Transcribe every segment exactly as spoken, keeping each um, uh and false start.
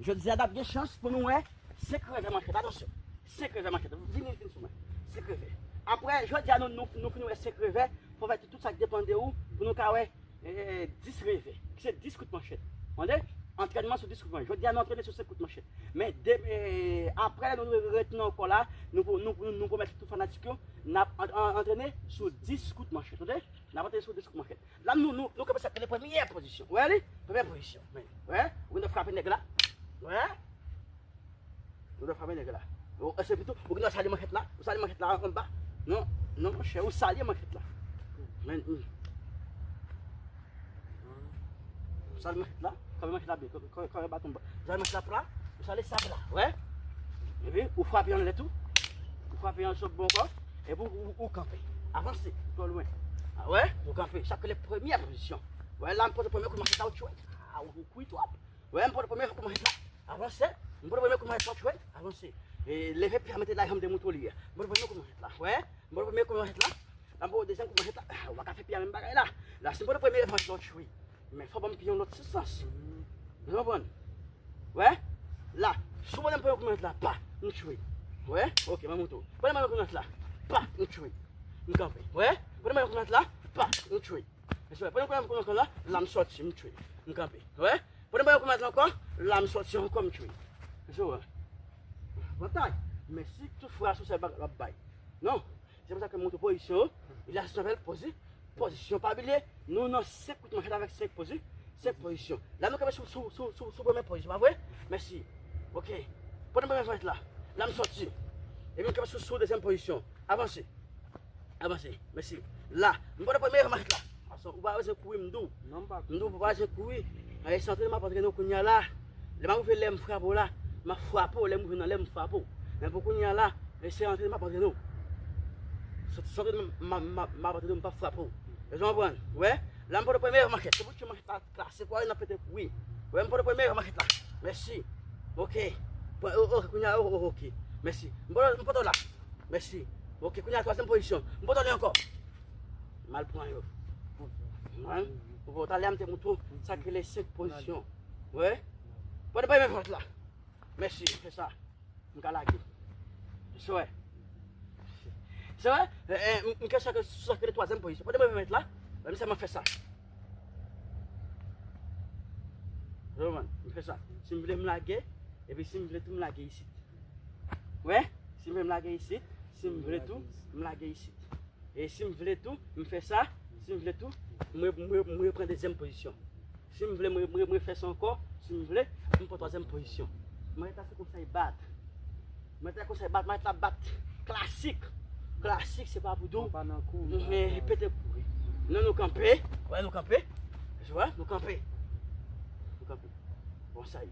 Jodi a n ap gen chans pou nou wè senk revè manchèt. Atansyon, senk revè manchèt. Vini, vini sou mwen. Senk revè. Apre, jodi a nou, nou, nou fin wè senk revè, fò w fè tout sa k depann de ou pou nou ka wè eh, dis revè, ki se dis kout manchèt. Tande? Antrènman sou dis kout manchèt. Jodi a nou antrene sou senk kout manchèt. Men de, eh, apre nou retounen ankò la, nou, nou, nou, nou pwomèt tout fanatik yo, n ap an- an- antrene sou dis kout manchèt. Tande? N ap antrene sou dis kout manchèt. La nou, nou, nou kòmanse ak premyè pozisyon. Wè li? Premyè pozisyon. Men, wè? Ou gen dwa frape nèg la. Wè? Ou dwe frape nèg la. Ou, se pito, ou gen dwa salye manchèt la. Ou salye manchèt la anba. Non, non, monchè, ou salye manchèt la. Men, hmm. Ou salye manchèt la. Kanpe manchèt la byen. Kanpe, kanpe, kanpe baton ba. Ou salye manchèt la pla. Ou salye sab la. Wè? Epi, ou frape anlè tou. Ou frape anlè sou bò ankò. Epi, ou, ou, ou kanpe. Avanse. Twò lwen. A, wè? Ou kanpe. Sa k rele premyè pozisyon. Wè, la, m pote premye kou manchèt la, ou tchwe. A, ou, ou kouri twòp. Wè, m pote premye kou manchèt la. Avanse. M pote premye kou manchèt la, tchwe. Avanse. E, leve pye a, mete la, jan m te montre w li a. M pote premye kou manchèt la. Wè? M pote premye kou manchèt la. La, m pote dezyèm kou manchèt la. Ah, ou pa ka fè pye a menm bagay la. La, si m pote premye manchèt la, w tchwe. Men fò ban m pye yon lòt sans. Ou konprann? Wè? La, si w pote premye kou manchèt la, pa, m tchwe. Wè? Ok, m ap montre w. Pote premye kou manchèt la. Pa, m tchwe. M kanpe. Wè? Pote premye kou manchèt la. Pa, m tchwe. Mesye, pandan m pran yon kou la, la m sòti, m tchwe. M kanpe. Wè? Pandan m pran yon kou la ankò, la m sòti ankò, m tchwe. Mesye, wè. Batay. Men si tout fwa sou sèl bagay l ap bay. Non. Se pou sa ke m montre pozisyon yo. E la, se sa fè l poze. Pozisyon. Pa bliye, nou nan senk kout manchèt avèk senk pozi-, senk pozisyon. La, nou kanpe sou, sou, sou, sou, sou premye pozisyon, pa vre? Mèsi. Ok. Pandan m pran manchèt la, la m sòti. Epi m kanpe sou, sou dezyèm pozisyon. Avanse. Avanse. Mèsi. La, m pran premye manchèt la. Paske ou pa bezwen kouri, m di w. Non, m pa kouri. M di w, ou pa bezwen kouri. E se antrènman m ap antrene w kounye a la. Lè m ap rive, lè m frape w la, m ap frape w. Lè m rive nan lè m frape w. Men pou kounye a la, e se antrènman m ap antrene w. Se, se antrènman m, m, m, m ap antrene w, m p ap frape w. Èske w konprann? Wè. La, m pran premye manchèt. Se pou tchwe manchèt la. Klasik, wè, n ap pete kouri. Wè, m pote premye manchèt la. Mèsi. Ok. Pran, o, o, kounye a, o, o, ok. Mèsi. M pote, m pote la. Mèsi. Ok, kounye a, twazyèm pozisyon. M pote li ankò. M al pran yo. Wè. Ou wè, talè a m te montre w sa k rele senk pozisyon. Wè. Pote premye manchèt la. Mèsi, fè sa. M ka lage. Sou wè. Sou wè? Eh, eh, m, m ke sa ke, sa ke le twazyèm pozisyon. Pandan mwen mèt la, mwen sèlman fè sa. Roman, m fè sa. Si m vle m lage, epi si m vle tou m lage isit. Wè? Si m vle m lage isit, si m vle tou, m lage isit. E si m vle tou, m fè sa. Si m vle tou, mwen, mwen, mwen pran dezyèm pozisyon. Si m vle, mwen, mwen, mwen fè sa ankò. Si m vle, m pran twazyèm pozisyon. Manchèt la se konsa l bat. Manchèt la konsa l bat, manchèt la bat. Klasik. Klasik, se pa pou di w. Pete kouri. Non, nou kanpe. Wè, nou kanpe. Wè, nou kanpe. Nou kanpe. Bon, sa ye.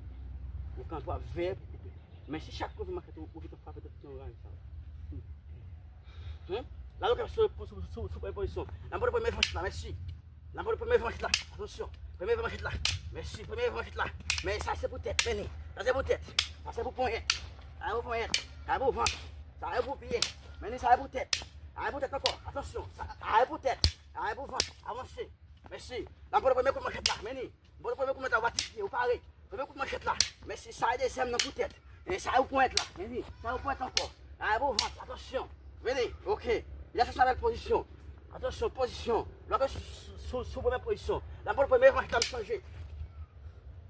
Nou kanpe, w ap veye pou koupe. Men si chak kou manchèt ou, ou vin frape tèt yon raj sa. Hmm? La, nou kanpe sou, sou, sou, sou premye pozisyon. Nan premye manchèt la, mèsi. Nan premye manchèt la. Atansyon. Premye manchèt la. Mèsi, premye manchèt la. Men sa se pou tèt, men li. Sa se pou tèt. Sa se pou ponyèt. Sa se pou ponyèt. Sa se pou vant. Sa se pou pye. Men li, sa se pou tèt. Sa se pou tèt ankò. Atansyon. Sa, sa se pou tèt. Sa se pou vant. Avanse. Mèsi. Nan premye kou manchèt la. Men li. Bon, premye kou manchèt la, w ap tiye, ou pare. Premye kou manchèt la. Mèsi, sa e dezyèm nan pou tèt. E sa e pou ponyèt la. Vini, sa e pou ponyèt ankò. Sa e pou vant, atansyon. Vini, ok. Li la se sa bèl pozisyon. Atansyon, pozisyon. Lè w sou, sou, sou, sou premye pozisyon. La, bon, premye manchèt la, m chanje.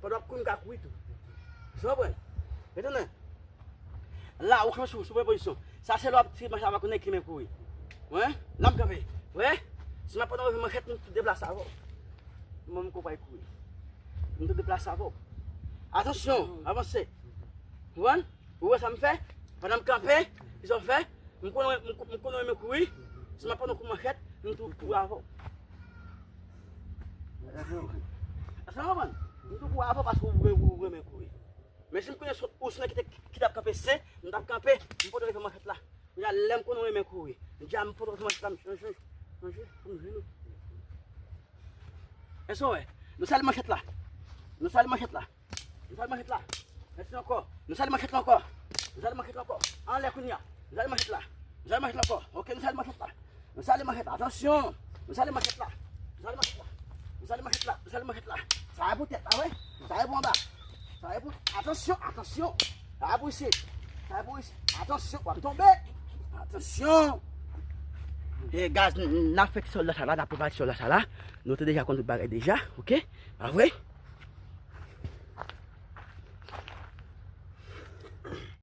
Pandan w ap kouri, m ka kouri tou. Ou konprann? Retounen. La, ou kanpe sou, sou premye pozisyon. Sa se lè w ap tire manchèt avèk yon nèg ki men kouri. Wè? La m kanpe. Wè? Si m ap pran yon manchèt, m tou deplase avè w. Mwen, m konprann kouri. M tou deplase avè w. Atansyon, avanse. Ou konprann? Ou wè sa m fè? Pandan m kanpe, kisa w fè? M konnen, m, m konnen w renmen kouri. Si m ap pran yon kout manchèt, m tou kouri avè w. Èske w konprann? M tou kouri avè w paske w, w, w renmen kouri. Men si m konnen se ou sou ki te, ki t ap kanpe sen, m t ap kanpe, m pote w avèk manchèt la. Kounya lè m konnen w renmen kouri. Kounya m pote w manchèt la, m chanje, chanje, chanje pou m jwenn ou. Èske w wè? Nou sale manchèt la. Nou sale manchèt la. Nou sale manchèt la. Mèsi ankò. Nou sale manchèt la ankò. Nou sale manchèt la ankò. Anlè kounya. Nou sale manchèt la. Nou sale manchèt la ankò. Ok, nou sale manchèt la. Nou sale manchèt la. Atansyon. Nou sale manchèt la. Nou sale manchèt la. Nou sale manchèt la. Nou sale manchèt la. Sa e pou tèt la, wi. Sa e pou anba. Sa e pou. Atansyon, atansyon. Sa e pou isit. Sa e pou isit. Atansyon, w ap tonbe. Atansyon. E gaz, n, n ap fè ti sòlda sa la, n ap prepare ti sòlda sa la. Nou te deja konn tout bagay deja, ok? Pa vre?